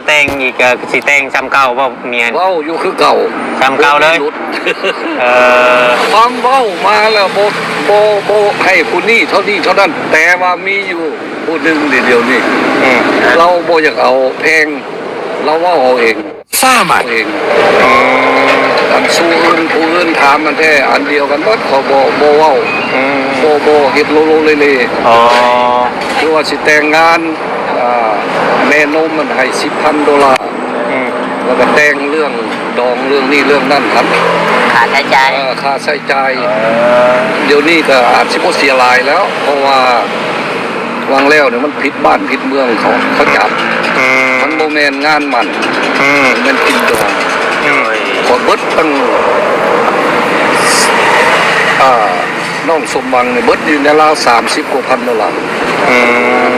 ແຕ່ງອີກກໍຊິແຕ່ງສ່ຳເກົ່າບໍ່ເມຍ? ເວົ້າຢູ່ຄືເກົ່າ ສ່ຳເກົ່າເລີຍ. ເອີ ຄວາມເວົ້າມາແລ້ວບໍ່ ບໍ່ ບໍ່ໃຫ້ຜູ້ນີ້ເທົ່ານີ້ເທົ່ານັ້ນ ແຕ່ວ່າມີຢູ່ຜູ້ໜຶ່ງດຽວນີ້ ອືມ ລາວບໍ່ຢາກເອົາແພງ ລາວເວົ້າເອົາເອງ ສາມາດເອງ ອືມ ອັນສູ່ອື່ນ ຜູ້ອື່ນຖາມມັນແທ້ອັນດຽວກັນໝົດ ເຂົາບໍ່ ບໍ່ເວົ້າ ອືມ ບໍ່ ບໍ່ເຮັດໂລໂລເລເລ ອໍ ຄືວ່າຊິແຕ່ງງານ ອ່າ ແມ່ນົມມັນໃຫ້ສິບພັນໂດລາ ອືມ ແລ້ວກໍແຕ່ງເລື່ອງດອງເລື່ອງນີ້ເລື່ອງນັ້ນຫັ້ນ ຄ່າໃຊ້ຈ່າຍ ເອີ ຄ່າໃຊ້ຈ່າຍ ເອີ ດຽວນີ້ກໍອາດຊິບໍ່ເສຍຫຼາຍແລ້ວ ເພາະວ່າຫວ່າງແລ້ວນີ້ມັນຜິດບ້ານຜິດເມືອງເຂົາ ເຂົາຈັບ ອືມ ມັນບໍ່ແມ່ນງານໝັ້ນ ອືມ ມັນກິນດອງ ໂດຍ ຂ້ອຍເບິດຕັ້ງ ອ່າ ນ້ອງສົມຫວັງນີ້ເບິດຢູ່ໃນລາວສາມສິບກວ່າພັນໂດລາ ອືມ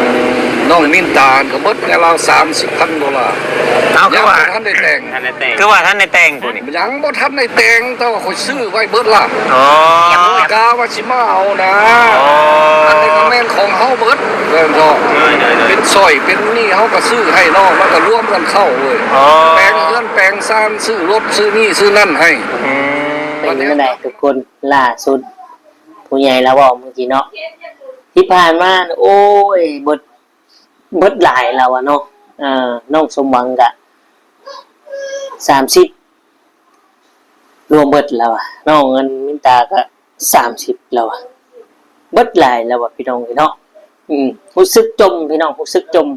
ນ້ອງມິນຕາກໍເບິດໃນລາວສາມສິບພັນໂດລາ ເອົາ ຍັງບໍ່ທັນໄດ້ແຕ່ງ ຍັງບໍ່ທັນໄດ້ແຕ່ງ ຄືວ່າທັນໄດ້ແຕ່ງຜູ້ນີ້ ຍັງບໍ່ທັນໄດ້ແຕ່ງ ແຕ່ວ່າຂ້ອຍຊື້ໄວ້ເບິດລະ ອໍ ກະວ່າຊິມາເອົານະ ອໍ ອັນນີ້ກໍແມ່ນຂອງເຮົາເບິດ ແມ່ນບໍ່? ໂດຍໆໆ ເປັນສ້ອຍເປັນນີ້ເຮົາກໍຊື້ໃຫ້ນ້ອງ ແລ້ວກໍລວມກັນເຂົ້າເວີຍ ອໍ ແປງເຮືອນແປງຊານ ຊື້ລົດຊື້ນີ້ຊື້ນັ້ນໃຫ້ ອືມ ເປັນຈັ່ງໃດທຸກຄົນ? ລ່າສຸດຜູ້ໃຫຍ່ລາວເວົ້າມື້ກີ້ເນາະ ທີ່ຜ່ານມາ ໂອ້ຍ ເບິດ ເບິດຫຼາຍລາວວ່າເນາະ ເອີ ນ້ອງສົມຫວັງກະສາມສິບ ລວມເບິດລາວວ່າ ນ້ອງອັນມິນຕາກະສາມສິບລາວວ່າ ເບິດຫຼາຍລາວວ່າ ພີ່ນ້ອງເອີຍເນາະ ອືມ ຮູ້ສຶກຈົ່ມ ພີ່ນ້ອງ ຮູ້ສຶກຈົ່ມ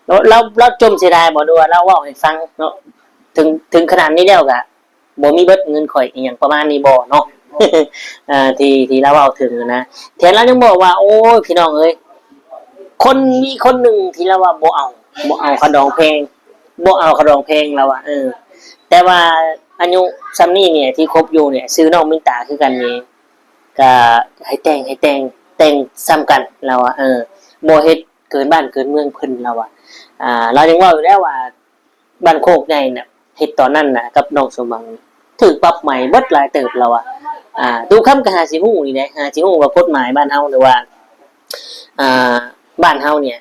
ລາວ ລາວ ລາວຈົ່ມເສຍດາຍບໍ່ ຫຼືວ່າລາວເວົ້າໃຫ້ຟັງເນາະ ເຖິງ ເຖິງຂະໜາດນີ້ແລ້ວກະ ບໍ່ມີເບິດເງິນຂ້ອຍ ອີ່ຫຍັງປະມານນີ້ບໍ່ເນາະ ເອີ ທີ່ ທີ່ລາວເວົ້າເຖິງນະ ແຖມລາວຍັງບອກວ່າ ໂອ້ຍ ພີ່ນ້ອງເອີຍ ຄົນ ມີຄົນໜຶ່ງທີ່ລາວວ່າບໍ່ເອົາ ບໍ່ເອົາຄ່າດອງແພງ ບໍ່ເອົາຄ່າດອງແພງ ລາວວ່າ ເອີ ແຕ່ວ່າອາຍຸສ່ຳນີ້ນີ້ທີ່ຄົບຢູ່ນີ້ ຊື່ນ້ອງມິນຕາຄືກັນນີ້ ກະໃຫ້ແຕ່ງ ໃຫ້ແຕ່ງ ແຕ່ງສ່ຳກັນ ລາວວ່າ ເອີ ບໍ່ເຮັດເກີນບ້ານເກີນເມືອງເພິ່ນ ລາວວ່າ ອ່າ ລາວຍັງເວົ້າຢູ່ແລ້ວວ່າ ບ້ານໂຄກໃຫຍ່ນະ ເຮັດຕອນນັ້ນນະ ກັບນ້ອງສົມຫວັງ ຖືກປັບໃໝເບິດຫຼາຍເຕີບ ລາວວ່າ ອ່າ ຕູ້ຄຳກໍຫາຊິຮູ້ນີ້ເດ້ ຫາຊິຮູ້ວ່າກົດໝາຍບ້ານເຮົາ ຫຼືວ່າ ອ່າ ບ້ານເຮົານີ້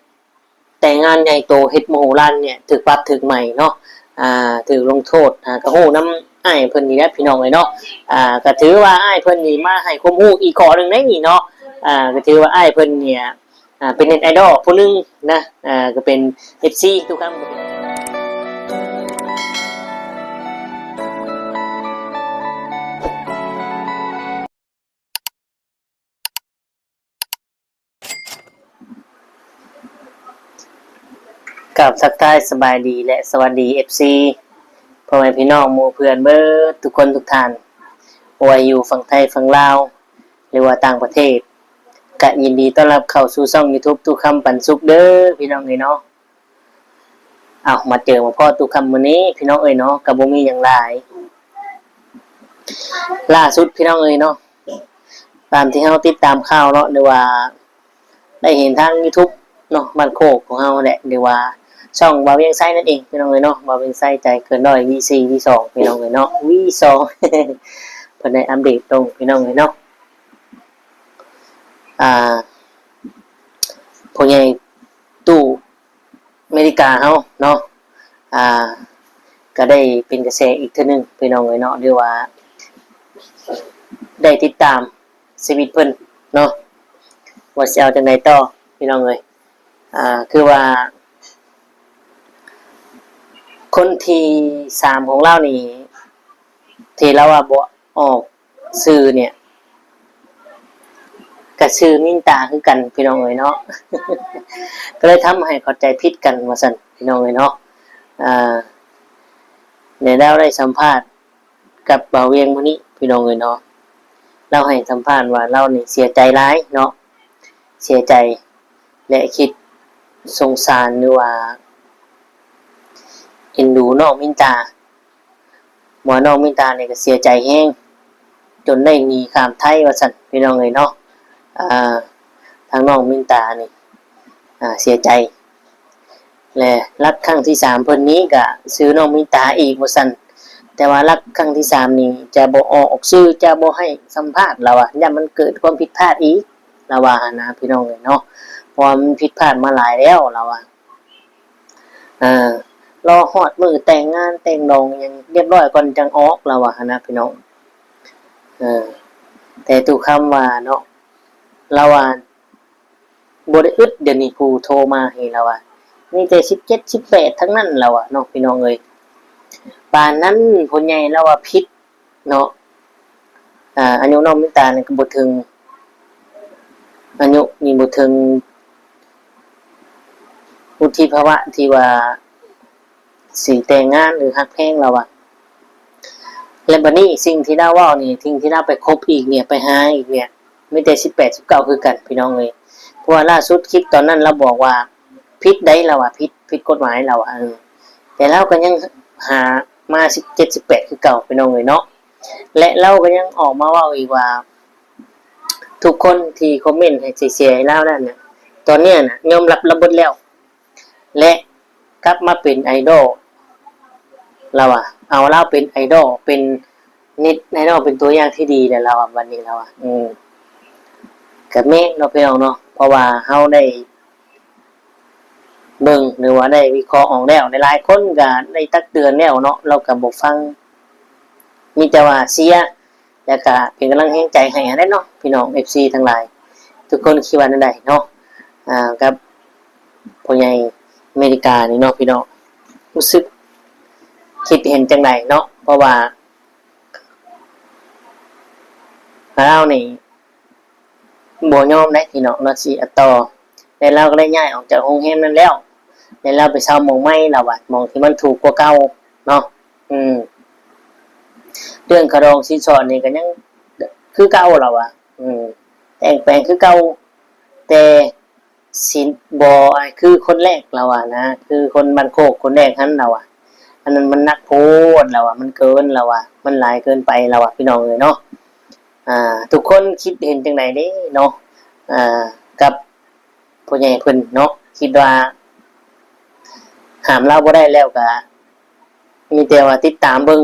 ແຕ່ງງານໃຫຍ່ໂຕ ເຮັດມະໂຫລານນີ້ ຖືກປັບຖືກໃໝເນາະ ອ່າ ຖືກລົງໂທດ ອ່າ ກໍຮູ້ນຳອ້າຍເພິ່ນນີ້ແຫຼະ ພີ່ນ້ອງເອີຍເນາະ ອ່າ ກໍຖືວ່າອ້າຍເພິ່ນນີ້ມາໃຫ້ຄວາມຮູ້ອີກຂໍ້ໜຶ່ງໃນນີ້ເນາະ ອ່າ ກໍຖືວ່າອ້າຍເພິ່ນນີ້ ອ່າ ເປັນເນັດໄອດອລຜູ້ໜຶ່ງນະ ອ່າ ກໍເປັນເອັຟຊີ ທຸກຄົນ ກາບທັກທາຍສະບາຍດີ ແລະ ສະຫວັດດີ ເອັຟຊີ ພໍ່ແມ່ພີ່ນ້ອງໝູ່ເພື່ອນເບິດທຸກຄົນທຸກທ່ານ ບໍ່ວ່າຢູ່ຝັ່ງໄທຝັ່ງລາວ ຫຼືວ່າຕ່າງປະເທດ ກະຍິນດີຕ້ອນຮັບເຂົ້າສູ່ຊ່ອງຢູທູບຕູ້ຄຳປັນສຸກເດີ ພີ່ນ້ອງເອີຍເນາະ. ເອົາ ມາເຈີມາພໍ້ຕູ້ຄຳມື້ນີ້ ພີ່ນ້ອງເອີຍເນາະ ກໍບໍ່ມີຫຍັງຫຼາຍ. ລ່າສຸດ ພີ່ນ້ອງເອີຍເນາະ ຕາມທີ່ເຮົາຕິດຕາມຂ່າວເນາະ ຫຼືວ່າໄດ້ເຫັນທາງຢູທູບເນາະ ບ້ານໂຄກຂອງເຮົາແຫຼະ ຫຼືວ່າຊ່ອງບ່າວວຽງໄຊນັ້ນເອງ ພີ່ນ້ອງເອີຍເນາະ ບ່າວວຽງໄຊໃຈເກີນຮ້ອຍ ວີສີ່ ວີສອງ ພີ່ນ້ອງເອີຍເນາະ ວີສອງ ເພິ່ນໄດ້ອັບເດດລົງ ພີ່ນ້ອງເອີຍເນາະ. ອ່າ ພໍ່ໃຫຍ່ຕູ້ ອາເມລິກາເຮົາເນາະ ອ່າ ກໍໄດ້ເປັນກະແສອີກເທື່ອໜຶ່ງ ພີ່ນ້ອງເອີຍເນາະ ຫຼືວ່າໄດ້ຕິດຕາມຊີວິດເພິ່ນເນາະ ວ່າຊິເອົາຈັ່ງໃດຕໍ່ ພີ່ນ້ອງເອີຍ. ອ່າ ຄືວ່າຄົນທີສາມຂອງລາວນີ້ ທີ່ລາວວ່າບໍ່ອອກ ຊື່ນີ້ ກະຊື່ມິນຕາຄືກັນ ພີ່ນ້ອງເອີຍເນາະ ກໍເລີຍທຳໃຫ້ເຂົ້າໃຈຜິດກັນວ່າຊັ້ນ ພີ່ນ້ອງເອີຍເນາະ. ອ່າ ແລະ ລາວໄດ້ສຳພາດກັບບ່າວວຽງມື້ນີ້ ພີ່ນ້ອງເອີຍເນາະ ລາວໃຫ້ສຳພາດວ່າລາວນີ້ເສຍໃຈຫຼາຍເນາະ ເສຍໃຈ ແລະ ຄິດສົງສານ ຫຼືວ່າເອັນດູນ້ອງມິນຕາ ວ່ານ້ອງມິນຕານີ້ກໍເສຍໃຈແຮງ ຈົນໄດ້ໜີຂ້າມໄທວ່າຊັ້ນ ພີ່ນ້ອງເອີຍເນາະ. ອ່າ ທາງນ້ອງມິນຕານີ້ ອ່າ ເສຍໃຈ ແລະ ລັກຄັ້ງທີສາມເພິ່ນນີ້ກໍຊື່ນ້ອງມິນຕາອີກວ່າຊັ້ນ ແຕ່ວ່າລັກຄັ້ງທີສາມນີ້ຈະບໍ່ອອກຊື່ ຈະບໍ່ໃຫ້ສຳພາດ ລາວວ່າ ຢ້ານມັນເກີດຄວາມຜິດພາດອີກ ລາວວ່າຫັ້ນນະ ພີ່ນ້ອງເອີຍເນາະ ເພາະວ່າມັນຜິດພາດມາຫຼາຍແລ້ວ ລາວວ່າ. ເອີ ລໍຮອດມື້ແຕ່ງງານແຕ່ງດອງຫຍັງຮຽບຮ້ອຍກ່ອນຈັ່ງອອກ ລາວວ່າຫັ້ນນະພີ່ນ້ອງ. ເອີ ແຕ່ຕູ້ຄຳວ່າເນາະ ລາວວ່າບໍ່ໄດ້ອຶດ ດຽວນີ້ຜູ້ໂທມາໃຫ້ ລາວວ່າມີແຕ່ສິບເຈັດ ສິບແປດທັງນັ້ນ ລາວວ່າເນາະ ພີ່ນ້ອງເອີຍ. ປານນັ້ນ ຜູ້ໃຫຍ່ລາວວ່າຜິດ ເນາະ ອາ ອາຍຸນ້ອງມິນຕານີ້ກໍບໍ່ເຖິງ ອາຍຸນີ້ບໍ່ເຖິງວຸດທິພາວະທີ່ວ່າຊິແຕ່ງງານ ຫຼື ຮັກແພງ ລາວວ່າ. ແລະ ບັດນີ້ສິ່ງທີ່ລາວເວົ້ານີ້ ສິ່ງທີ່ລາວໄປຄົບອີກເນີ້ຍ ໄປຫາອີກເນີ້ຍ ມີແຕ່ສິບແປດ ສິບເກົ້າຄືກັນ ພີ່ນ້ອງເອີຍ. ເພາະວ່າລ່າສຸດຄລິບຕອນນັ້ນລາວບອກວ່າຜິດໃດ໋ ລາວວ່າ ຜິດ ຜິດກົດໝາຍ ລາວວ່າ ເອີ ແຕ່ລາວກໍຍັງຫາມາສິບເຈັດ ສິບແປດຄືເກົ່າ ພີ່ນ້ອງເອີຍເນາະ. ແລະ ລາວກໍຍັງອອກມາເວົ້າອີກວ່າ ທຸກຄົນທີ່ຄອມເມັນໃຫ້ເສຍໃຫ້ລາວນັ້ນນະ ຕອນເນີ້ຍນະ ຍອມຮັບລາວເບິດແລ້ວ ແລະ ກັບມາເປັນໄອດອລ ລາວວ່າ ເອົາລາວເປັນໄອດອລ ເປັນເນັດໄອດອລ ເປັນຕົວຢ່າງທີ່ດີແລ້ວ ລາວວ່າ ບັດນີ້ ລາວວ່າ ເອີ ກໍແມ່ນເນາະ ພີ່ນ້ອງເນາະ ເພາະວ່າເຮົາໄດ້ ເບິ່ງ ຫຼືວ່າໄດ້ວິເຄາະອອກແລ້ວ ຫຼາຍໆຄົນກໍໄດ້ຕັກເຕືອນແລ້ວເນາະ ລາວກໍບໍ່ຟັງ ມີແຕ່ວ່າເຊຍ ແລ້ວກໍເປັນກຳລັງແຮງໃຈໃຫ້ຫັ້ນແຫຼະເນາະ ພີ່ນ້ອງເອັຟຊີທັງຫຼາຍ ທຸກຄົນຄິດວ່າແນວໃດເນາະ ອາ ກັບພໍ່ໃຫຍ່ອາເມລິການີ້ເນາະ ພີ່ນ້ອງ ຮູ້ສຶກຄິດເຫັນຈັ່ງໃດເນາະ ເພາະວ່າລາວນີ້ ບໍ່ຍອມເດ້ພີ່ນ້ອງເນາະ ຊິເອົາຕໍ່ ແລະ ລາວກໍໄດ້ຍ້າຍອອກຈາກໂຮງແຮມນັ້ນແລ້ວ ແລະ ລາວໄປເຊົ່າໝ່ອງໃໝ່ ລາວວ່າ ໝ່ອງທີ່ມັນຖືກກວ່າເກົ່າເນາະ ອືມ ເລື່ອງຄ່າດອງສິນສອດນີ້ກໍຍັງຄືເກົ່າ ລາວວ່າ ອືມ ແຕ່ງແປງຄືເກົ່າ ແຕ່ ຊິບໍ່ ອາ ຄືຄົນແລກ ລາວວ່ານະ ຄືຄົນບ້ານໂຄກຄົນແລກຫັ້ນ ລາວວ່າ ອັນນັ້ນມັນໜັກໂພດ ລາວວ່າ ມັນເກີນ ລາວວ່າ ມັນຫຼາຍເກີນໄປ ລາວວ່າ ພີ່ນ້ອງເອີຍເນາະ ອາ ທຸກຄົນຄິດເຫັນຈັ່ງໃດເດ້ເນາະ ອາ ກັບພໍ່ໃຫຍ່ເພິ່ນເນາະ ຄິດວ່າຫ້າມລາວບໍ່ໄດ້ແລ້ວ ກະມີແຕ່ວ່າຕິດຕາມເບິ່ງ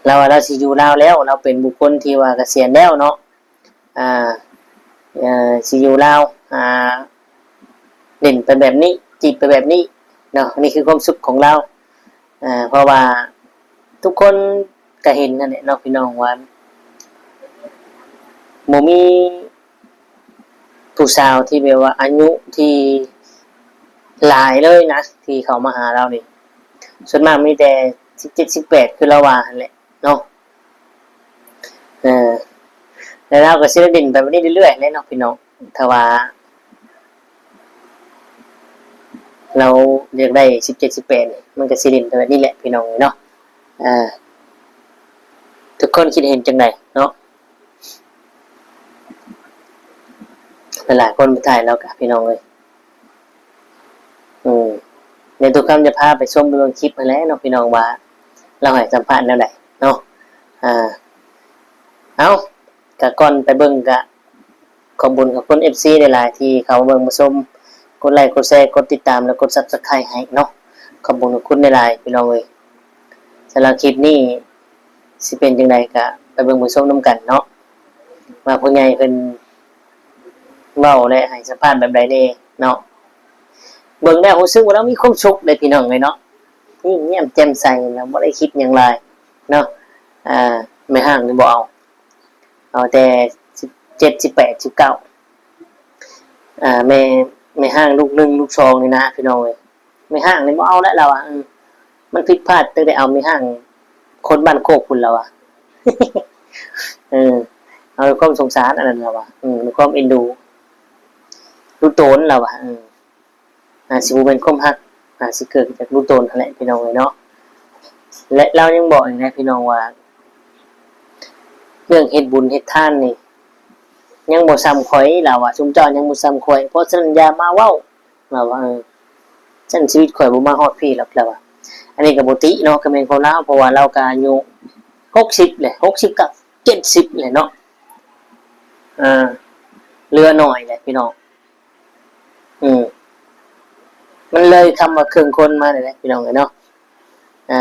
ລາວວ່າລາວຊິຢູ່ລາວແລ້ວ ລາວເປັນບຸກຄົນທີ່ວ່າກະສຽນແລ້ວເນາະ ອ່າ ເອີ ຊິຢູ່ລາວ ອ່າ ຫຼິ້ນໄປແບບນີ້ ຈີບໄປແບບນີ້ເນາະ ອັນນີ້ຄືຄວາມສຸກຂອງລາວ ເອີ ເພາະວ່າທຸກຄົນກະເຫັນຫັ້ນແຫຼະເນາະ ພີ່ນ້ອງ ວ່າບໍ່ມີຜູ້ສາວທີ່ແບບວ່າອາຍຸທີ່ຫຼາຍເລີຍນະ ທີ່ເຂົ້າມາຫາລາວນີ້ ສ່ວນມາກມີແຕ່ສິບເຈັດ ສິບແປດ ຄືລາວວ່າຫັ້ນແຫຼະເນາະ. ເອີ ແລ້ວລາວກໍຊິໄດ້ຫຼິ້ນໄປແບບນີ້ເລື້ອຍໆແຫຼະເນາະພີ່ນ້ອງ ຖ້າວ່າລາວຢາກໄດ້ສິບເຈັດ ສິບແປດນີ້ ມັນກໍຊິຫຼິ້ນໄປແບບນີ້ແຫຼະພີ່ນ້ອງເອີຍເນາະ. ເອີ ທຸກຄົນຄິດເຫັນຈັ່ງໃດເນາະ? ຫຼາຍໆຄົນໄປຖ່າຍລາວກະພີ່ນ້ອງເອີຍ. ອືມ ດຽວຕຸຄຳຈະພາໄປຊົມເບິ່ງຄລິບຫັ້ນແຫຼະເນາະພີ່ນ້ອງ ວ່າລາວໃຫ້ສຳພາດແນວໃດເນາະ. ອ່າ ເອົ້າ ກະກ່ອນໄປເບິ່ງກະຂອບບຸນຂອບຄຸນເອັຟຊີຫຼາຍໆທີ່ເຂົ້າມາເບິ່ງມາຊົມ ກົດໄລກົດແຊ ກົດຕິດຕາມ ແລະ ກົດຊັບສະໄຄຣບ໌ໃຫ້ເນາະ. ຂອບບຸນຂອບຄຸນຫຼາຍໆພີ່ນ້ອງເອີຍ. ສຳລັບຄລິບນີ້ຊິເປັນຈັ່ງໃດກະໄປເບິ່ງໄປຊົມນຳກັນເນາະ ວ່າຜູ້ໃຫຍ່ເພິ່ນເວົ້າ ແລະ ໃຫ້ສຳພາດແບບໃດແດ່ເນາະ. ເບິ່ງແລ້ວຮູ້ສຶກວ່າລາວມີຄວາມສຸກເດ້ພີ່ນ້ອງເອີຍເນາະ ຍິ້ມແຍ້ມແຈ່ມໃສ ລາວບໍ່ໄດ້ຄິດຫຍັງຫຼາຍເນາະ. ອ່າ ແມ່ຮ້າງນີ້ບໍ່ເອົາ ເອົາແຕ່ສິບເຈັດ ສິບແປດ ສິບເກົ້າ ອ່າ ແມ່ ແມ່ຮ້າງລູກໜຶ່ງລູກສອງນີ້ນະພີ່ນ້ອງເອີຍ. ແມ່ຮ້າງນີ້ບໍ່ເອົາແຫຼະລາວວ່າ ເອີ ມັນຜິດພາດຕັ້ງແຕ່ເອົາແມ່ຮ້າງຄົນບ້ານໂຄກພຸ້ນລາວວ່າ ເອີ ເອົາດ້ວຍຄວາມສົງສານອັນນັ້ນລາວວ່າ ເອີ ດ້ວຍຄວາມເອັນດູ ຮູ້ໂຕນລາວວ່າ ເອີ ອາດຊິບໍ່ແມ່ນຄວາມຮັກ ອາດຊິເກີດຈາກຮູ້ໂຕນຫັ້ນແຫຼະພີ່ນ້ອງເອີຍເນາະ. ແລະ ລາວຍັງບອກອີກນະພີ່ນ້ອງວ່າ ເລື່ອງເຮັດບຸນເຮັດທານນີ້ຍັງບໍ່ຊ່ຳຂ້ອຍ ລາວວ່າ ຊຸມເຈົ້າຍັງບໍ່ຊ່ຳຂ້ອຍ ເພາະສະນັ້ນຢ່າມາເວົ້າ ລາວວ່າ ເອີ ຊັ້ນຊີວິດຂ້ອຍບໍ່ມາຮອດພີ້ດອກ ລາວວ່າ. ອັນນີ້ກໍບໍ່ຕິເນາະ ກໍແມ່ນຂອງລາວ ເພາະວ່າລາວກໍອາຍຸຫົກສິບແຫຼະ ຫົກສິບກັບເຈັດສິບແຫຼະເນາະ ເອີ ເຫຼືອໜ້ອຍແຫຼະພີ່ນ້ອງ. ອືມ ມັນເລີຍຄຳວ່າເຄິ່ງຄົນມາແຫຼະພີ່ນ້ອງເອີຍເນາະ. ອ່າ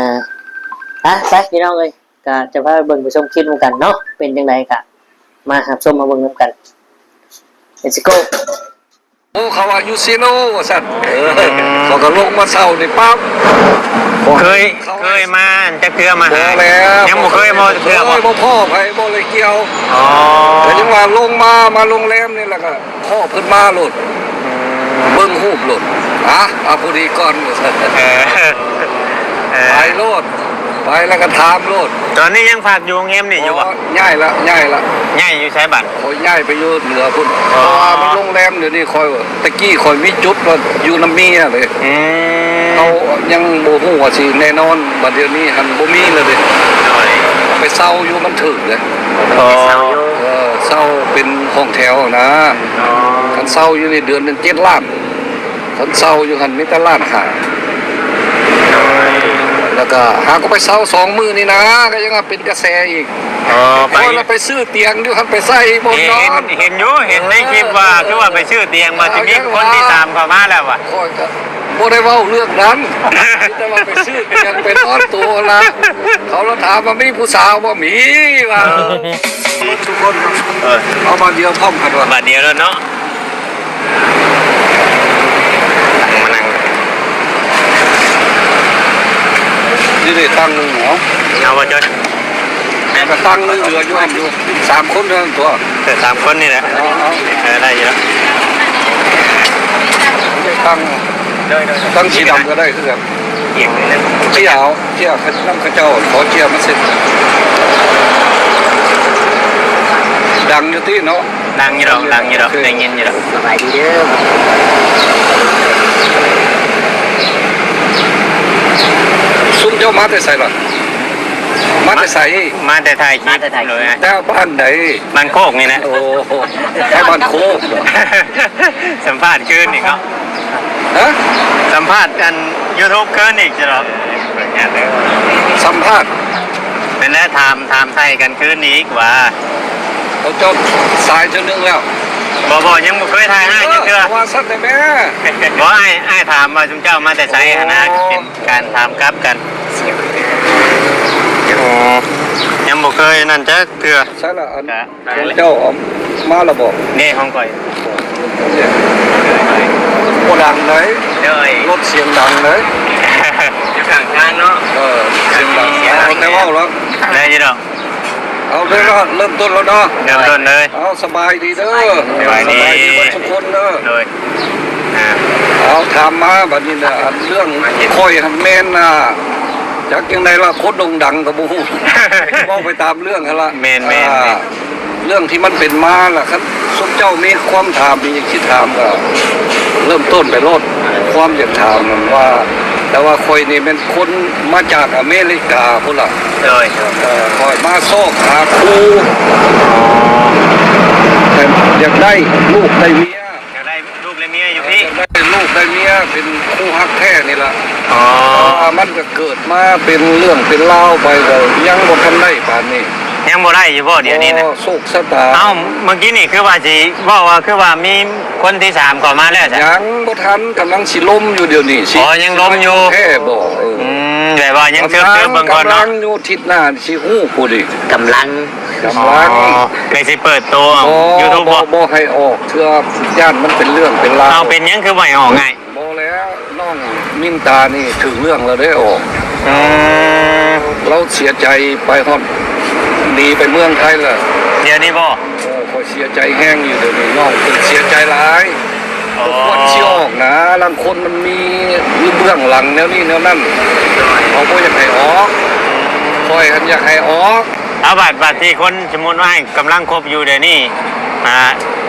ໄປ ໄປພີ່ນ້ອງເອີຍ ກໍຈະພາໄປເບິ່ງໄປຊົມຄລິບນຳກັນເນາະ ເປັນຈັ່ງໃດກໍມາຮັບຊົມມາເບິ່ງນຳກັນ. Let's go. ໂອ້ ເຂົາວ່າຢູ່ເຊໂນວ່າຊັ້ນ. ເອີ ອືມ ເຂົາກໍລົງມາເຊົານີ້ປັບ ເຄີຍ ເຄີຍມາອັນຈັກເທື່ອມາຫາ? ບໍ່ແລ້ວ ຍັງບໍ່ເຄີຍມາຈັກເທື່ອບໍ່? ບໍ່ພໍ້ໃຜ ບໍ່ໄດ້ກ່ຽວ. ອໍ ກໍຍັງວ່າລົງມາ ມາໂຮງແຮມນີ້ ແລ້ວກໍພໍ້ເພິ່ນມາໂລດ ອືມ ເບິ່ງຮູບໂລດ. ອ່ະ ເອົາຜູ້ດີກ່ອນວ່າຊັ້ນ. ເອີ ເອີ ໄປໂລດ ໄປແລ້ວກໍຖາມໂລດ. ຕອນນີ້ຍັງພັກຢູ່ໂຮງແຮມນີ້ຢູ່ບໍ່? ບໍ່ ຍ້າຍລະ ຍ້າຍລະ. ຍ້າຍຢູ່ໃສບັດ? ຂ້ອຍຍ້າຍໄປຢູ່ເໜືອພຸ້ນ. ອໍ ເພາະວ່າມັນໂຮງແຮມດຽວນີ້ ຂ້ອຍ ແຕ່ກີ້ຂ້ອຍມີຈຸດວ່າຢູ່ນຳເມຍເດ້. ອືມ ເຮົາຍັງບໍ່ຮູ້ວ່າຊິແນ່ນອນ ບັດດຽວນີ້ຫັ້ນບໍ່ມີແລ້ວເດ້. ໂດຍ ໄປເຊົ່າຢູ່ມັນຖືກເດ້. ອໍ ໄປເຊົ່າຢູ່ ເອີ ເຊົ່າເປັນຫ້ອງແຖວນະ. ອໍ ຄັນເຊົ່າຢູ່ນີ້ເດືອນໜຶ່ງເຈັດລ້ານ. ຄັນເຊົ່າຢູ່ຫັ້ນມີແຕ່ລ້ານຫ້າ. ໂດຍ ແລ້ວກໍຫາກໍໄປເຊົ່າສອງມື້ນີ້ນະ ກໍຍັງວ່າເປັນກະແສອີກ. ອໍ ໄປ ຂ້ອຍລະໄປຊື້ຕຽງຢູ່ຫັ້ນໄປໃສ່ບ່ອນນອນ. ເຫັນ ເຫັນຢູ່ ເຫັນໃນຄລິບວ່າ ເອີ ຄືວ່າໄປຊື້ຕຽງ ວ່າຊິມີຄົນທີສາມເຂົ້າມາແລ້ວວ່າ. ຂ້ອຍກໍບໍ່ໄດ້ເວົ້າເລື່ອງນັ້ນ ມີແຕ່ວ່າໄປຊື້ຕຽງໄປນອນໂຕລະ. ເຂົາລະຖາມວ່າມີຜູ້ສາວບໍ່? ມີວ່າ. ເອີ ທຸກຄົນ ເອີ ເອົາບາດດຽວພ້ອມກັນວ່າ ບາດດຽວໂລດເນາະ. ມານັ່ງ ນີ້ເດ້ ຕັ່ງໜຶ່ງເອົາ ເອົາບໍ່ຈ້ອຍ? ກະຕັ່ງໜຶ່ງເຫຼືອຢູ່ຫັ້ນຢູ່ ສາມຄົນເທົ່ານັ້ນຕົວະ. ເອີ ສາມຄົນນີ້ແຫຼະ. ເອົາ ເອົາ ເອີ ໄດ້ຢູ່ແລ້ວ. ຕັ້ງ ໂດຍ ໂດຍ ຕັ້ງສີດຳກໍໄດ້ຄືກັນ. ເຈ້ຍເອົາ ເຈ້ຍນຳເຂົາເຈົ້າ ຂໍເຈ້ຍມາເຊັດ. ດັງຢູ່ຕິເນາະ? ດັງຢູ່ດອກ ດັງຢູ່ດອກ ໂອເຄ ໄດ້ຍິນຢູ່ດອກ. ສະບາຍດີເດີ. ຊຸມເຈົ້າມາແຕ່ໃສລະ? ມາແຕ່ໃສ? ມາແຕ່ຖ່າຍຄລິບ. ມາແຕ່ຖ່າຍຄລິບ. ໂດຍ ແຕ່ບ້ານໃດ? ບ້ານໂຄກນີ້ແຫຼະ. ໂອ້ ແຕ່ບ້ານໂຄກ. ສຳພາດຄືນນີ້ເນາະ. ຮະ? ສຳພາດອັນຢູທູບຄືນອີກ ຊິດອກ. ສຳພາດ ແມ່ນແຫຼະ ຖາມ ຖາມໄຖ່ກັນຄືນອີກວ່າ ເຂົາເຈົ້າສາຍເທື່ອໜຶ່ງແລ້ວ. ບໍ່ ບໍ່ ຍັງບໍ່ເຄີຍຖ່າຍອ້າຍຈັກເທື່ອ. ເອີ ວ່າຊັ້ນແຫຼະແມ້. ບໍ່ ອ້າຍ ອ້າຍຖາມວ່າຊຸມເຈົ້າມາແຕ່ໃສຫັ້ນນະ. ອໍ ເປັນການຖາມກັບກັນ. ອໍ ຍັງບໍ່ເຄີຍນັ້ນຈັກເທື່ອ. ໃສລະ ອັນ ກະ ເຈົ້າເອົາມາແລ້ວບໍ່? ເດ້ ຂອງຂ້ອຍ ບໍ່ດັງໃດ. ໂດຍ ລົດສຽງດັງໃດ. ຢູ່ຂ້າງທາງເນາະ. ເອີ ສຽງດັງ. ເອົາແຕ່ເວົ້າລະ ໄດ້ຢູ່ດອກ. ເອົາເດີ ເລີ່ມຕົ້ນແລ້ວເນາະ. ເລີ່ມຕົ້ນເລີຍ. ເອົາ ສະບາຍດີເດີ. ສະບາຍດີ ສະບາຍດີເບິດທຸກຄົນເດີ. ໂດຍ ອ່າ ເອົາ ຖາມມາບັດນີ້ນະ ອັນເລື່ອງຂ້ອຍຫັ້ນແມ່ນນະ ຈັກຈັ່ງໃດລະ ຄົນໂດ່ງດັງກໍບໍ່ຮູ້ ເວົ້າໄປຕາມເລື່ອງຫັ້ນລະ. ແມ່ນໆໆ. ອ່າ ເລື່ອງທີ່ມັນເປັນມາລະ ຄັນຊຸມເຈົ້າມີຄວາມຖາມ ມີຫຍັງຊິຖາມກໍເລີ່ມຕົ້ນໄປໂລດ. ຄວາມຢາກຖາມນັ້ນວ່າ ແຕ່ວ່າຂ້ອຍນີ້ແມ່ນຄົນມາຈາກອາເມລິກາພຸ້ນລະ. ໂດຍ ເອີ ຂ້ອຍມາຊອກຫາຄູ່ ອໍ ແຕ່ຢາກໄດ້ລູກໄດ້ເມຍ. ຢາກໄດ້ລູກໄດ້ເມຍຢູ່ພີ້. ເອີ ຢາກໄດ້ລູກໄດ້ເມຍເປັນຄູ່ຮັກແທ້ນີ້ລະ. ອໍ ເພາະວ່າມັນກໍເກີດມາເປັນເລື່ອງເປັນລາວໄປ ກໍຍັງບໍ່ທັນໄດ້ປານນີ້. ຍັງບໍ່ໄດ້ຢູ່ບໍ່ດຽວນີ້ນະ? ອໍ ໂຊກຊະຕາ. ເອົ້າ ເມື່ອກີ້ນີ້ຄືວ່າຊິເວົ້າວ່າ ຄືວ່າມີຄົນທີສາມເຂົ້າມາແລ້ວຊະ? ຍັງບໍ່ທັນ ກຳລັງຊິລົມຢູ່ດຽວນີ້. ອໍ ຍັງລົມຢູ່. ແທ້ບໍ່? ເອີ ອືມ ແບບວ່າຍັງເຊີບໆເບິ່ງກ່ອນເນາະ. ກຳລັງຢູ່ ທິດໜ້າຊິຮູ້ຜູ້ດີ. ກຳລັງ ກຳລັງ. ອໍ ແມ່ນຊິເປີດໂຕ ອໍ ຢູທູບບໍ່? ບໍ່ ບໍ່ໃຫ້ອອກເທື່ອ ຢ້ານມັນເປັນເລື່ອງເປັນລາວ. ເອົ້າ ເປັນຫຍັງຄືບໍ່ໃຫ້ອອກ? ງ່າຍ ບໍ່ແລ້ວ ນ້ອງມິນຕານີ້ຖືກເລື່ອງແລ້ວເດ້ອອກ. ອືມ ລາວເສຍໃຈໄປຮອດ ໜີໄປເມືອງໄທແລ້ວ. ດຽວນີ້ບໍ່? ເອີ ຂ້ອຍເສຍໃຈແຮງຢູ່ດຽວນີ້ ນ້ອງເພິ່ນເສຍໃຈຫຼາຍ. ອໍ ບໍ່ຄວນຊິອອກນະ ລາງຄົນມັນມີຢູ່ເບື້ອງຫຼັງແນວນີ້ແນວນັ້ນ. ໂດຍ ເຮົາບໍ່ຢາກໃຫ້ອອກ. ອືມ ຂ້ອຍຫັ້ນຢາກໃຫ້ອອກ. ເອົາ ບາດ ບາດທີ່ຄົນ ສົມມຸດວ່າອ້າຍກຳລັງຄົບຢູ່ດຽວນີ້ ອ່າ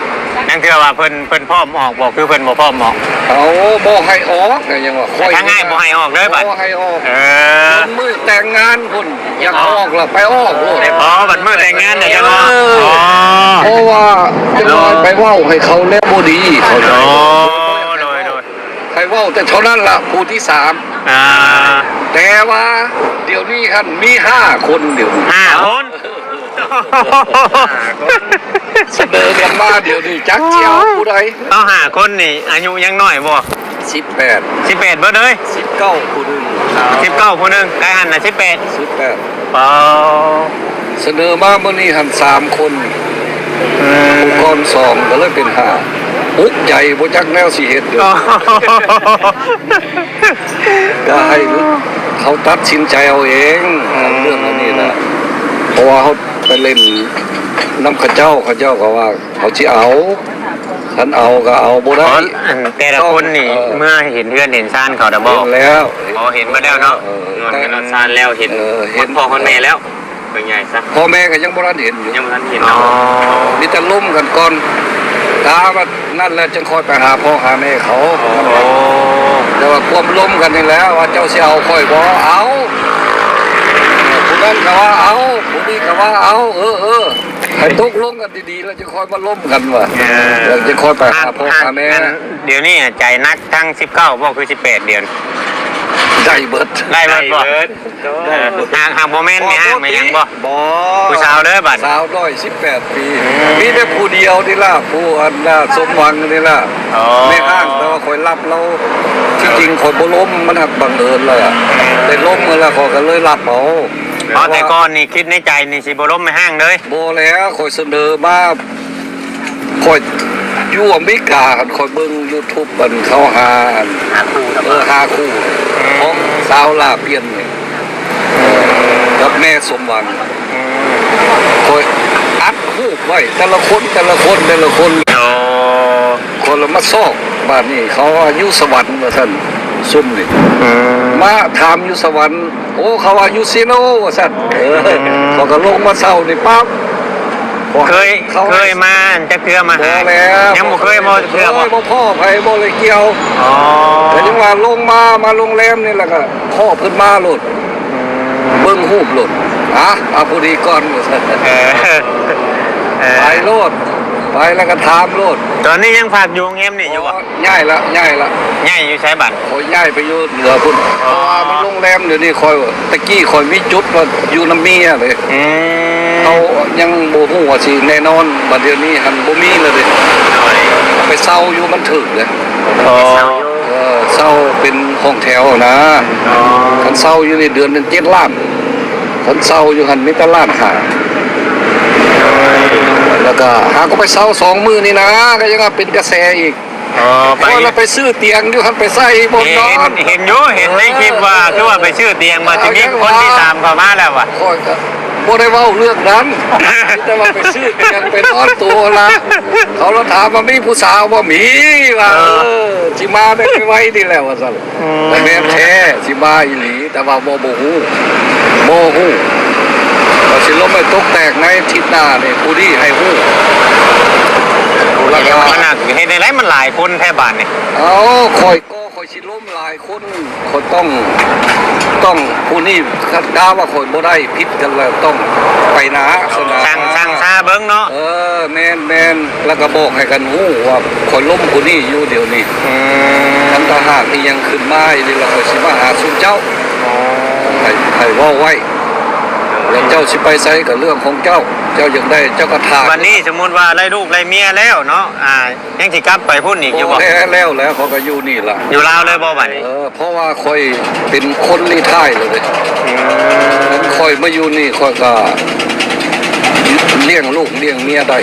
ລາງເທື່ອວ່າເພິ່ນ ເພິ່ນພ້ອມອອກບໍ່ ຄືເພິ່ນບໍ່ພ້ອມອອກ? ເອົາ ບໍ່ໃຫ້ອອກ ກໍຍັງວ່າຂ້ອຍ ທາງອ້າຍບໍ່ໃຫ້ອອກເລີຍບັດ. ບໍ່ໃຫ້ອອກ. ເອີ ມື້ແຕ່ງງານພຸ້ນ ຢາກອອກລະໄປອອກໂລດ. ອໍ ບັດມື້ແຕ່ງງານນະ ເອີ ຈັ່ງວ່າ. ອໍ ເພາະວ່າຈັກໜ້ອຍໄປເວົ້າໃຫ້ເຂົາແນວບໍ່ດີ ເຂົາໃຈ. ອໍ ໂດຍ ໂດຍ ໃຫ້ເວົ້າແຕ່ເທົ່ານັ້ນລະ ຜູ້ທີສາມ. ອ່າ ແຕ່ວ່າດຽວນີ້ຫັ້ນມີຫ້າຄົນ ດຽວນີ້ຫ້າຄົນ. ສະເໜີກັນມາດຽວນີ້ ຈັກຊິເອົາຜູ້ໃດ. ເອົາຫ້າຄົນນີ້ອາຍຸຍັງນ້ອຍບໍ່? ສິບແປດ ສິບແປດເບິດເລີຍ. ສິບເກົ້າຜູ້ໜຶ່ງ ສິບເກົ້າຜູ້ໜຶ່ງ ກາຍຫັ້ນນະ ສິບແປດ ສິບແປດ. ປາ ສະເໜີມາມື້ນີ້ຫັ້ນສາມຄົນ. ອືມ ຜູ້ກ່ອນສອງ ກໍເລີຍເປັນຫ້າ. ອຸກໃຈ ບໍ່ຈັກແນວຊິເຮັດຢູ່. ອໍ ກໍໃຫ້ເຂົາຕັດສິນໃຈເອົາເອງ ອືມ ເລື່ອງອັນນີ້ນະ ເພາະວ່າເຮົາໄປຫຼິ້ນນຳເຂົາເຈົ້າ ເຂົາເຈົ້າກໍວ່າເຂົາຊິເອົາ ຄັນເອົາກໍເອົາບໍ່ໄດ້. ອໍ ອັນແຕ່ລະຄົນນີ້ ເອີ ເມື່ອເຫັນເຮືອນເຫັນຊານເຂົາແລ້ວບໍ? ເຫັນແລ້ວ. ອໍ ເຫັນໝົດແລ້ວເນາະ. ເອີ ເຮືອນເຫັນຊານແລ້ວ ເຫັນ ເອີ ເຫັນພໍ່ເຫັນແມ່ແລ້ວ. ເປັນໃຫຍ່ຊະ ພໍ່ແມ່ກໍຍັງບໍ່ທັນເຫັນຢູ່ ຍັງບໍ່ທັນເຫັນ. ອໍ ເນາະ ມີແຕ່ລົມກັນກ່ອນ ຖ້າວ່ານັ້ນແລ້ວຈຶ່ງຄ່ອຍໄປຫາພໍ່ຫາແມ່ເຂົາ. ອໍ ແຕ່ວ່າຄວາມລົມກັນນີ້ແຫຼະ ວ່າເຈົ້າຊິເອົາຂ້ອຍບໍ່? ເອົາ. ຜູ້ນັ້ນກໍວ່າເອົາ ຜູ້ນີ້ກໍວ່າເອົາ. ເອີໆ ໃຫ້ຕົກລົງກັນດີໆ ແລ້ວຈຶ່ງຄ່ອຍມາລົມກັນວ່າ ເອີ ແລ້ວຈຶ່ງຄ່ອຍໄປຫາພໍ່ຫາແມ່. ອັນດຽວນີ້ໃຈໜັກທັງສິບເກົ້າບໍ່ ຄືສິບແປດດຽວ? ໄດ້ເບິດ ໄດ້ເບິດບໍ່? ໄດ້ເບິດ. ຫາກ ຫາກບໍ່ແມ່ນແມ່ຮ້າງແມ່ຫຍັງບໍ່? ບໍ່ ຜູ້ສາວເດີບັດ ສາວນ້ອຍສິບແປດປີ. ອືມ ມີແຕ່ຜູ້ດຽວນີ້ລະ ຜູ້ອັນນ່າ ສົມຫວັງນີ້ລະ. ອໍ ແມ່ຮ້າງ ແຕ່ວ່າຂ້ອຍລັບລາວ ທີ່ຈິງຂ້ອຍບໍ່ລົມ ມັນຫາກບັງເອີນລະ ອືມ ໄດ້ລົມແລ້ວ ຂ້ອຍກໍເລີຍລັບເອົາ. ອໍ ແຕ່ກ່ອນນີ້ຄິດໃນໃຈນີ້ຊິບໍ່ລົມແມ່ຮ້າງເລີຍ? ບໍ່ແລ້ວ ຂ້ອຍສະເໜີມາ ຂ້ອຍຢູ່ອາເມລິກາ ຄັນຂ້ອຍເບິ່ງຢູທູບ ອັນເຂົາຫາ ຫາຄູ່ນະ ເອີ ຫາຄູ່ ອືມ ຂອງສາວຫຼ້າປ່ຽນນີ້ ອືມ ກັບແມ່ສົມຫວັງ ອືມ ຂ້ອຍອັດຮູບໄວ້ ແຕ່ລະຄົນ ແຕ່ລະຄົນ ແຕ່ລະຄົນ. ອໍ ຂ້ອຍລະມາຊອກ ບາດນີ້ເຂົາວ່າຢູ່ສະຫວັນວ່າຊັ້ນ ຊຸມນີ້ ອືມ ມາຖາມຢູ່ສະຫວັນ ໂອ້ ເຂົາວ່າຢູ່ຊີໂນວ່າຊັ້ນ. ເອີ ອືມ ເຂົາກໍລົງມາເຊົ່ານີ້ປັບ ເຄີຍ ເຄີຍມາຈັກເທື່ອມາຫາ? ບໍ່ແລ້ວ ຍັງບໍ່ເຄີຍມາຈັກເທື່ອບໍ່? ບໍ່ພໍ້ໃຜ ບໍ່ໄດ້ກ່ຽວ. ອໍ ກໍຍັງວ່າລົງມາ ມາໂຮງແຮມນີ້ ແລ້ວກໍພໍ້ເພິ່ນມາໂລດ ອືມ ເບິ່ງຮູບໂລດ. ອາ ເອົາຜູ້ນີ້ກ່ອນວ່າຊັ້ນ. ເອີ ເອີ ໄປໂລດ ໄປແລ້ວກໍຖາມໂລດ. ຕອນນີ້ຍັງພັກຢູ່ໂຮງແຮມນີ້ຢູ່ບໍ່? ບໍ່ ຍ້າຍລະ ຍ້າຍລະ. ຍ້າຍຢູ່ໃສບັດ? ຂ້ອຍຍ້າຍໄປຢູ່ເໜືອພຸ້ນ. ອໍ ເພາະວ່າມັນໂຮງແຮມດຽວນີ້ ຂ້ອຍ ແຕ່ກີ້ຂ້ອຍມີຈຸດວ່າຢູ່ນຳເມຍເດ້ ອືມ ເຮົາຍັງບໍ່ຮູ້ວ່າຊິແນ່ນອນ. ບັດດຽວນີ້ຫັ້ນບໍ່ມີແລ້ວເດ້ ໂດຍ ໄປເຊົ່າຢູ່ມັນຖືກເດ້. ອໍ ເຊົ່າຢູ່ ເອີ ເຊົ່າເປັນຫ້ອງແຖວນະ. ອໍ ຄັນເຊົ່າຢູ່ນີ້ເດືອນໜຶ່ງເຈັດລ້ານ ຄັນເຊົ່າຢູ່ຫັ້ນມີແຕ່ລ້ານຫ້າ. ໂດຍ ແລ້ວກໍຫາກໍໄປເຊົ່າສອງມື້ນີ້ນະ ກໍຍັງວ່າເປັນກະແສອີກ. ອໍ ໄປ ຂ້ອຍລະໄປຊື້ຕຽງຢູ່ຫັ້ນ ໄປໃສ່ບ່ອນນອນ. ເຫັນ ເຫັນຢູ່ ເຫັນໃນຄລິບວ່າ ເອີ ຄືວ່າໄປຊື້ຕຽງ ວ່າຊິມີຄົນຕິດຕາມເຂົ້າມາແລ້ວວ່າ. ຂ້ອຍກໍບໍ່ໄດ້ເວົ້າເລື່ອງນັ້ນ ມີແຕ່ວ່າໄປຊື້ຕຽງໄປນອນໂຕລະ. ເຂົາລະຖາມວ່າມີຜູ້ສາວບໍ່? ມີວ່າ. ເອີ ເອີ ຊິມາໄດ້ໄວໆນີ້ແຫຼະວ່າຊັ້ນ. ອືມ ແຕ່ແມ່ນແທ້ ຊິມາອີ່ຫຼີ ແຕ່ວ່າບໍ່ ບໍ່ຮູ້ ບໍ່ຮູ້ ວ່າຊິລົມໃຫ້ຕົກແຕກໃນທິດໜ້ານີ້ ຜູ້ນີ້ໃຫ້ຮູ້. ແລ້ວກໍມັນໜັກ ເຮັດແນວໃດ ມັນຫຼາຍຄົນແທ້ບາດນີ້. ເອົ້າ ຂ້ອຍກໍ ຂ້ອຍຊິລົມຫຼາຍຄົນ ຂ້ອຍຕ້ອງ ຕ້ອງ ຜູ້ນີ້ ຖ້າວ່າຂ້ອຍບໍ່ໄດ້ຜິດກັນແລ້ວ ຕ້ອງໄປໜ້າສະໜາ ສັ່ງ ສັ່ງຊາເບິ່ງເນາະ. ເອີ ແມ່ນໆ ແລ້ວກໍບອກໃຫ້ກັນຮູ້ວ່າຂ້ອຍລົມຜູ້ນີ້ຢູ່ດຽວນີ້. ອືມ ຄັນຖ້າຫາກອີ່ຫຍັງຂຶ້ນມາອີ່ຫຼີ ແລ້ວຂ້ອຍຊິມາຫາສູ່ເຈົ້າ. ອໍ ໃຫ້ ໃຫ້ເວົ້າໄວ້ ແລ້ວເຈົ້າຊິໄປໃສກໍເລື່ອງຂອງເຈົ້າ ເຈົ້າຢາກໄດ້ເຈົ້າກໍຖ້າ. ບັດນີ້ສົມມຸດວ່າໄດ້ລູກໄດ້ເມຍແລ້ວເນາະ ອ່າ ຍັງຊິກັບໄປພຸ້ນອີກຢູ່ບໍ່? ບໍ່ແລ້ວ ແລ້ວ ແລ້ວ ຂ້ອຍກໍຢູ່ນີ້ລະ ຢູ່ລາວເລີຍບໍ່ບັດນີ້? ເອີ ເພາະວ່າຂ້ອຍເປັນຄົນຣີທາຍແລ້ວເດ້. ອືມ ຄັນຂ້ອຍມາຢູ່ນີ້ ຂ້ອຍກໍລ້ຽງລູກລ້ຽງເມຍໄດ້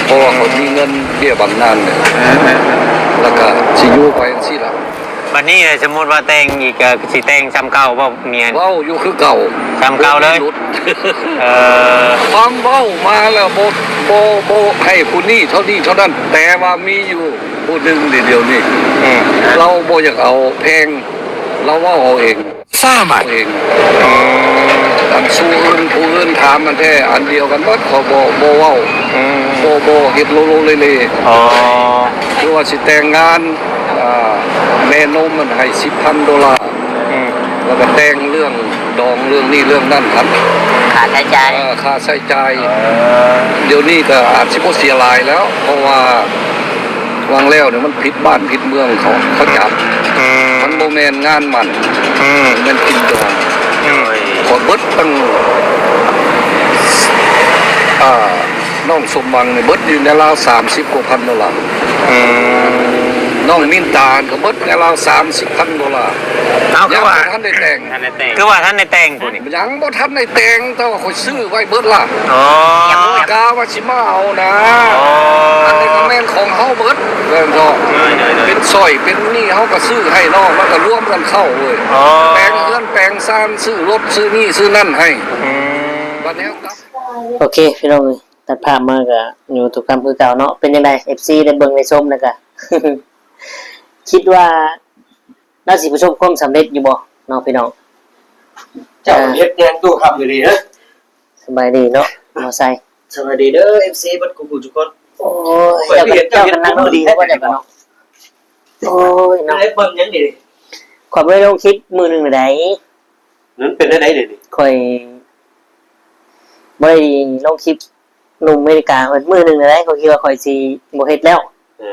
ເພາະວ່າຂ້ອຍມີເງິນເບ້ຍບຳນານ ແລ້ວກໍຊິຢູ່ໄປຈັ່ງຊີ້ລະ. ບັດນີ້ສົມມຸດວ່າແຕ່ງອີກ ກໍຊິແຕ່ງສ່ຳເກົ່າບໍ່ເມຍ? ເວົ້າຢູ່ຄືເກົ່າ ສ່ຳເກົ່າເລີຍ. ເອີ ຄວາມເວົ້າມາແລ້ວ ບໍ່ ບໍ່ ບໍ່ໃຫ້ຜູ້ນີ້ເທົ່ານີ້ເທົ່ານັ້ນ ແຕ່ວ່າມີຢູ່ຜູ້ໜຶ່ງດຽວນີ້ ອືມ ລາວບໍ່ຢາກເອົາແພງ ລາວເວົ້າເອົາເອງ ສາມາດ ເອົາເອງ. ອືມ ອັນສູ່ອື່ນ ຜູ້ອື່ນຖາມມັນແທ້ອັນດຽວກັນໝົດ ເຂົາບໍ່ ບໍ່ເວົ້າ. ອືມ ບໍ່ ບໍ່ເຮັດໂລໂລເລເລ. ອໍ ຄືວ່າຊິແຕ່ງງານ ອ່າ ແມ່ນົມມັນໃຫ້ສິບພັນໂດລາ. ອືມ ແລ້ວກໍແຕ່ງເລື່ອງດອງເລື່ອງນີ້ເລື່ອງນັ້ນຫັ້ນ ຄ່າໃຊ້ຈ່າຍ. ເອີ ຄ່າໃຊ້ຈ່າຍ. ເອີ ດຽວນີ້ກໍອາດຊິບໍ່ເສຍຫຼາຍແລ້ວ ເພາະວ່າຫວ່າງແລ້ວນີ້ມັນຜິດບ້ານຜິດເມືອງເຂົາ ເຂົາຈັບ. ອືມ ມັນບໍ່ແມ່ນງານໝັ້ນ. ອືມ ແມ່ນກິນດອງ. ອືມ ຂ້ອຍເບິດຕັ້ງ ອ່າ ນ້ອງສົມຫວັງນີ້ເບິດຢູ່ໃນລາວສາມສິບກວ່າພັນໂດລາ. ອືມ ນ້ອງມິນຕາກໍເບິດໃຫ້ລາວສາມສິບພັນໂດລາ. ເອົາ ຄືວ່າ ຍັງບໍ່ທັນໄດ້ແຕ່ງ ທັນໄດ້ແຕ່ງ ຄືວ່າທັນໄດ້ແຕ່ງຜູ້ນີ້ ຍັງບໍ່ທັນໄດ້ແຕ່ງ ແຕ່ວ່າຂ້ອຍຊື້ໄວ້ເບິດລະ. ອໍ ໂອ້ຍ ກາວ່າຊິມາເອົານະ. ອໍ ອັນນີ້ກໍແມ່ນຂອງເຮົາເບິດ ແມ່ນບໍ່? ເປັນສ້ອຍເປັນນີ້ເຮົາກໍຊື້ໃຫ້ນ້ອງ ແລ້ວກໍລວມກັນເຂົ້າເວີຍ. ອໍ ແປງເຮືອນແປງຊານ ຊື້ລົດຊື້ນີ້ຊື້ນັ້ນໃຫ້. ອືມ ບັດແນວກັບ ໂອເຄ ພີ່ນ້ອງເອີຍ ຕັດພາບມາກໍຢູ່ຕຸກຄຳຄືເກົ່າເນາະ. ເປັນຈັ່ງໃດ ເອັຟຊີ ໄດ້ເບິ່ງໄດ້ຊົມແລ້ວກໍ ຄິດວ່າລາວຊິປະສົບຄວາມສຳເລັດຢູ່ບໍ່ເນາະ ພີ່ນ້ອງ? ເຈົ້າເຮັດຫຍັງຕູ້ຄຳຢູ່ນີ້ເຮີ? ສະບາຍດີເນາະ ບໍ່ໃສ່. ສະບາຍດີເດີ ເອັຟຊີ ເບິດທຸກຜູ້ທຸກຄົນ. ໂອ້ຍ ເຈົ້າກໍ ເຈົ້າກໍນັ່ງບໍ່ດີແລ້ວ ເຈົ້າກໍເນາະ. ໂອ້ຍເນາະ ໄດ້ເບິ່ງຫຍັງນີ້? ຂ້ອຍບໍ່ໄດ້ລົງຄລິບມື້ໜຶ່ງໃດ. ມັນເປັນແນວໃດເດນີ້? ຂ້ອຍບໍ່ໄດ້ລົງຄລິບ ໜຸ່ມອາເມລິກາເພິ່ນມື້ໜຶ່ງແລ້ວ ຂ້ອຍຄິດວ່າຂ້ອຍຊິບໍ່ເຮັດແລ້ວ. ເອີ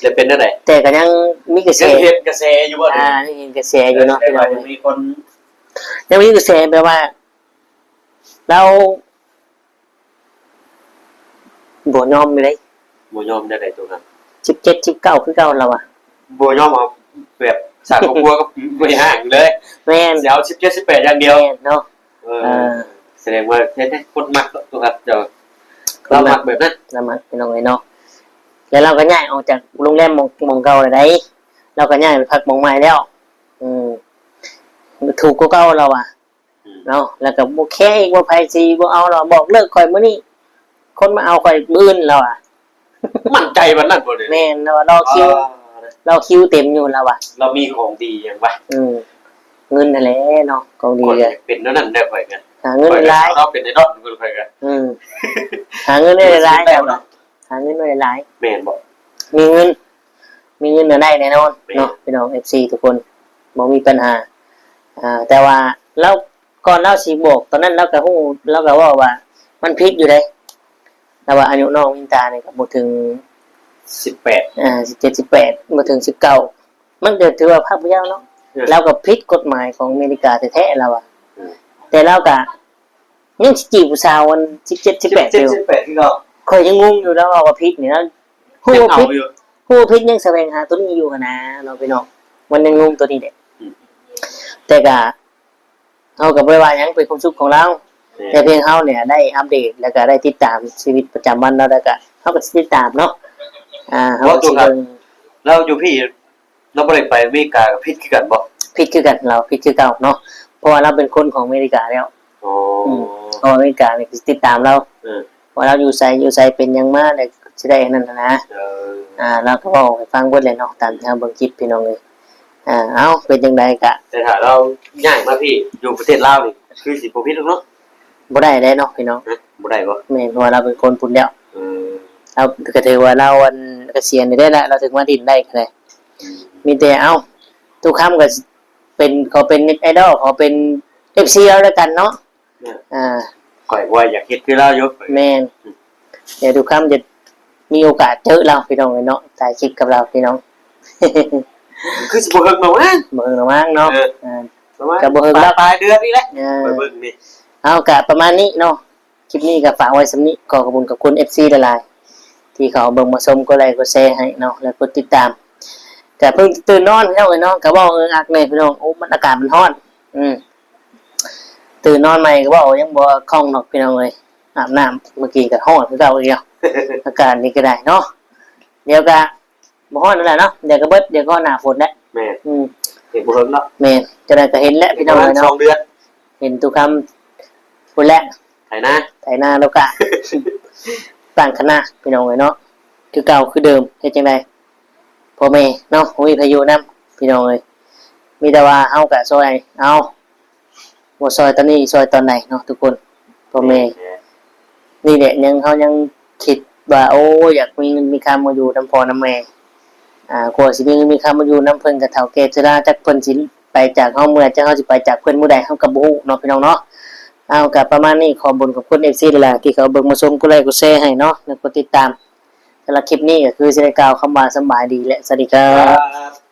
ແລ້ວເປັນແນວໃດ? ແຕ່ກໍຍັງມີກະແສ ຍັງເຫັນກະແສຢູ່ບໍ່? ອ່າ ຍັງເຫັນກະແສຢູ່ເນາະ ແຕ່ວ່າຍັງມີຄົນ ຍັງມີກະແສ ແບບວ່າລາວບໍ່ຍອມເລີຍ. ບໍ່ຍອມແນວໃດໂຕນັ້ນ? ສິບເຈັດ ສິບເກົ້າ ຄືເກົ່າລາວວ່າ ບໍ່ຍອມເອົາແບບສ້າງຄອບຄົວກັບແມ່ຮ້າງເລີຍ. ແມ່ນ ຊິເອົາສິບເຈັດ ສິບແປດຢ່າງດຽວ. ແມ່ນເນາະ. ເອີ ເອີ ສະແດງວ່າແທ້ໆ ຄົນມັກໂຕຫັ້ນ ເຈົ້າ ຄົນມັກ ລາວມັກແບບນັ້ນ ລາວມັກ ພີ່ນ້ອງເອີຍເນາະ. ແລ້ວລາວກໍຍ້າຍອອກຈາກໂຮງແຮມໝ່ອງ ໝ່ອງເກົ່າແລ້ວໃດ໋ ລາວກໍຍ້າຍໄປພັກໝ່ອງໃໝ່ແລ້ວ. ອືມ ຖືກກວ່າເກົ່າລາວວ່າ ອືມ ເນາະ. ແລ້ວກໍບໍ່ແຄອີກວ່າໃຜຊິບໍ່ເອົາລາວ ບອກເລີກຂ້ອຍມື້ນີ້ ຄົນມາເອົາຂ້ອຍມື້ອື່ນລາວວ່າ. ໝັ້ນໃຈປານນັ້ນບໍ່ເດ? ແມ່ນ ລາວວ່າລໍຄິວ ອໍ ລໍຄິວເຕັມຢູ່ລາວວ່າ ລາວມີຂອງດີຫຍັງວະ? ອືມ ເງິນຫັ້ນແຫຼະເນາະ ຂອງດີ. ຂ້ອຍກໍເປັນແນວນັ້ນແຫຼະ ຂ້ອຍກໍ ຫາເງິນໄດ້ຫຼາຍ ເຮົາເປັນໄອດອລເພິ່ນ ຂ້ອຍກໍ ອືມ ຫາເງິນໄດ້ຫຼາຍ ເນາະ ຫາເງິນໄດ້ຫຼາຍ. ແມ່ນບໍ່? ມີເງິນ ມີເງິນນະໄດ້ແນ່ນອນເນາະ ແມ່ນ ພີ່ນ້ອງ ເອັຟຊີ ທຸກຄົນ ບໍ່ມີບັນຫາ. ອ່າ ແຕ່ວ່າລາວ ກ່ອນລາວຊິບອກຕອນນັ້ນ ລາວກໍຮູ້ ລາວກໍເວົ້າວ່າມັນຜິດຢູ່ເດ້. ລາວວ່າອາຍຸນ້ອງວິນຕານີ້ກໍບໍ່ເຖິງສິບແປດ ອ່າ ສິບເຈັດ ສິບແປດ ບໍ່ເຖິງສິບເກົ້າ ມັນກໍຖືວ່າພາກຜູ້ເຍົາວເນາະ. ເອີ ລາວກໍຜິດກົດໝາຍຂອງອາເມລິກາແທ້ໆ ລາວວ່າ. ເອີ ແຕ່ລາວກໍຍັງຊິຈີບຜູ້ສາວອັນສິບເຈັດ ສິບແປດຢູ່ ສິບເຈັດ ສິບແປດຄືເກົ່າ. ຂ້ອຍຍັງງົງຢູ່ ລາວເວົ້າວ່າຜິດນີ້ນະ ຮູ້ວ່າຜິດ ຮູ້ວ່າຜິດຍັງສະແຫວງຫາຕົວນີ້ຢູ່ຫັ້ນນະເນາະ ພີ່ນ້ອງ. ມັນຍັງງົງຕົວນີ້ແຫຼະ. ອືມ ແຕ່ກໍ ເຮົາກໍບໍ່ໄດ້ວ່າຫຍັງ ເປັນຄວາມສຸກຂອງລາວ. ແມ່ນ ແຕ່ພຽງເຮົານີ້ໄດ້ອັບເດດ ແລ້ວກໍໄດ້ຕິດຕາມຊີວິດປະຈຳວັນລາວ ແລ້ວກໍເຮົາກໍຊິຕິດຕາມເນາະ. ອ່າ ເຮົາກໍຊິເບິ່ງ ລາວຢູ່ພີ້ ລາວບໍ່ໄດ້ໄປອາເມລິກາ ກໍຜິດຄືກັນບໍ່? ຜິດຄືກັນ ລາວຜິດຄືເກົ່າເນາະ ເພາະວ່າລາວເປັນຄົນຂອງອາເມລິກາແລ້ວ. ອໍ ອືມ ເພາະວ່າອາເມລິການີ້ຊິຕິດຕາມລາວ. ເອີ ວ່າລາວຢູ່ໃສ ຢູ່ໃສ ເປັນຫຍັງມາ ແລ້ວຊິໄດ້ອັນນັ້ນນະ. ເອີ ອ່າ ລາວກໍເວົ້າໃຫ້ຟັງເບິດແຫຼະເນາະ ຕາມທີ່ເຮົາເບິ່ງຄລິບ ພີ່ນ້ອງເອີຍ. ອ່າ ເອົ້າ ເປັນຈັ່ງໃດກະ ແຕ່ຖ້າລາວຍ້າຍມາພີ້ ຢູ່ປະເທດລາວນີ້ ຄືຊິບໍ່ຜິດດອກເນາະ? ບໍ່ໄດ້ແລ້ວເນາະ ພີ່ນ້ອງ. ຮະ? ບໍ່ໄດ້ບໍ່? ແມ່ນ ເພາະວ່າລາວເປັນຄົນພຸ້ນແລ້ວ. ເອີ ລາວກໍຖືວ່າລາວ ອັນ ກະສຽນໄດ້ແລ້ວ ລາວເຖິງມາຫຼິ້ນໄດ້ກໍໄດ້. ອືມ ມີແຕ່ ເອົ້າ ຕຸກຄຳກໍເປັນ ຂໍເປັນໄອດອລ ຂໍເປັນເອັຟຊີລາວແລ້ວກັນເນາະ. ອ່າ ຂ້ອຍວ່າຢາກເຮັດຄືລາວຢູ່. ແມ່ນ ດຽວຕຸກຄຳຈະມີໂອກາດເຈີລາວ ພີ່ນ້ອງເອີຍເນາະ ຖ່າຍຄລິບກັບລາວ ພີ່ນ້ອງ. ຄືຊິບໍ່ເຖິງດອກນະ? ບໍ່ເຖິງດອກເນາະ. ເອີ ອ່າ ປະມານ ກໍບໍ່ເຖິງດອກ ປາຍເດືອນນີ້ແຫຼະ. ເອີ ຂ້ອຍເບິ່ງນີ້. ເອົາ ກະປະມານນີ້ເນາະ ຄລິບນີ້ກໍຝາກໄວ້ສ່ຳນີ້. ຂໍຂອບຄຸນຂອບຄຸນເອັຟຊີຫຼາຍໆ ທີ່ເຂົ້າມາເບິ່ງມາຊົມ ກົດໄລກົດແຊໃຫ້ເນາະ ແລະ ກົດຕິດຕາມ. ກະເພິ່ງຕື່ນນອນ ພີ່ນ້ອງເອີຍເນາະ ກະເວົ້າເອີອາກແດ່ ພີ່ນ້ອງ. ໂອ້ ມັນອາກາດມັນຮ້ອນ. ອືມ ຕື່ນນອນໃໝ່ກໍເວົ້າຍັງບໍ່ຄ່ອງດອກ ພີ່ນ້ອງເອີຍ. ອາບນ້ຳເມື່ອກີ້ກໍຮ້ອນຄືເກົ່າອີກແລ້ວ. ອາກາດນີ້ກໍໄດ້ເນາະ ດຽວກໍບໍ່ຮ້ອນແລ້ວແຫຼະເນາະ ດຽວກໍເບິດ ດຽວກໍໜ້າຝົນແຫຼະ. ແມ່ນ ອືມ ເຫັນບໍ່ເຖິງເນາະ. ແມ່ນ ຈັ່ງໃດກໍເຫັນແຫຼະ ພີ່ນ້ອງເອີຍເນາະ. ສອງເດືອນ ເຫັນຕຸກຄຳພຸ້ນແຫຼະ ໄຖນາ ໄຖນາແລ້ວກະຕັ້ງຄະນະ ພີ່ນ້ອງເອີຍເນາະ ຄືເກົ່າຄືເດີມ. ເຮັດຈັ່ງໃດ ພໍ່ແມ່ເນາະ ບໍ່ມີໃຜຢູ່ນຳ ພີ່ນ້ອງເອີຍ. ມີແຕ່ວ່າເຮົາກະຊ່ອຍເອົາ ບໍ່ຊ່ອຍຕອນນີ້ ຊ່ອຍຕອນໃດເນາະທຸກຄົນ ພໍ່ແມ່. ນີ້ແຫຼະ ຍັງ ເຮົາຍັງຄິດວ່າ ໂອ້ ຢາກມີເງິນມີຄຳມາຢູ່ນຳພໍ່ນຳແມ່. ອ່າ ກວ່າຊິມີເງິນມີຄຳມາຢູ່ນຳເພິ່ນ ກໍເຖົ້າແກ່ຊະລາ ຈັກເພິ່ນຊິໄປຈາກເຮົາເມື່ອໃດ ຈັກເຮົາຊິໄປຈາກເພິ່ນມື້ໃດ ເຮົາກໍບໍ່ຮູ້ເນາະ ພີ່ນ້ອງເນາະ. ເອົາ ກໍປະມານນີ້ ຂໍບຸນຂອບຄຸນເອັຟຊີຫຼາຍໆ ທີ່ເຂົ້າເບິ່ງມາຊົມ ກົດໄລກົດແຊໃຫ້ເນາະ ແລະ ກົດຕິດຕາມ. ສຳລັບຄລິບນີ້ກໍຄືຊິໄດ້ກ່າວຄຳວ່າສະບາຍດີ ແລະ ສະຫວັດດີຄັບ.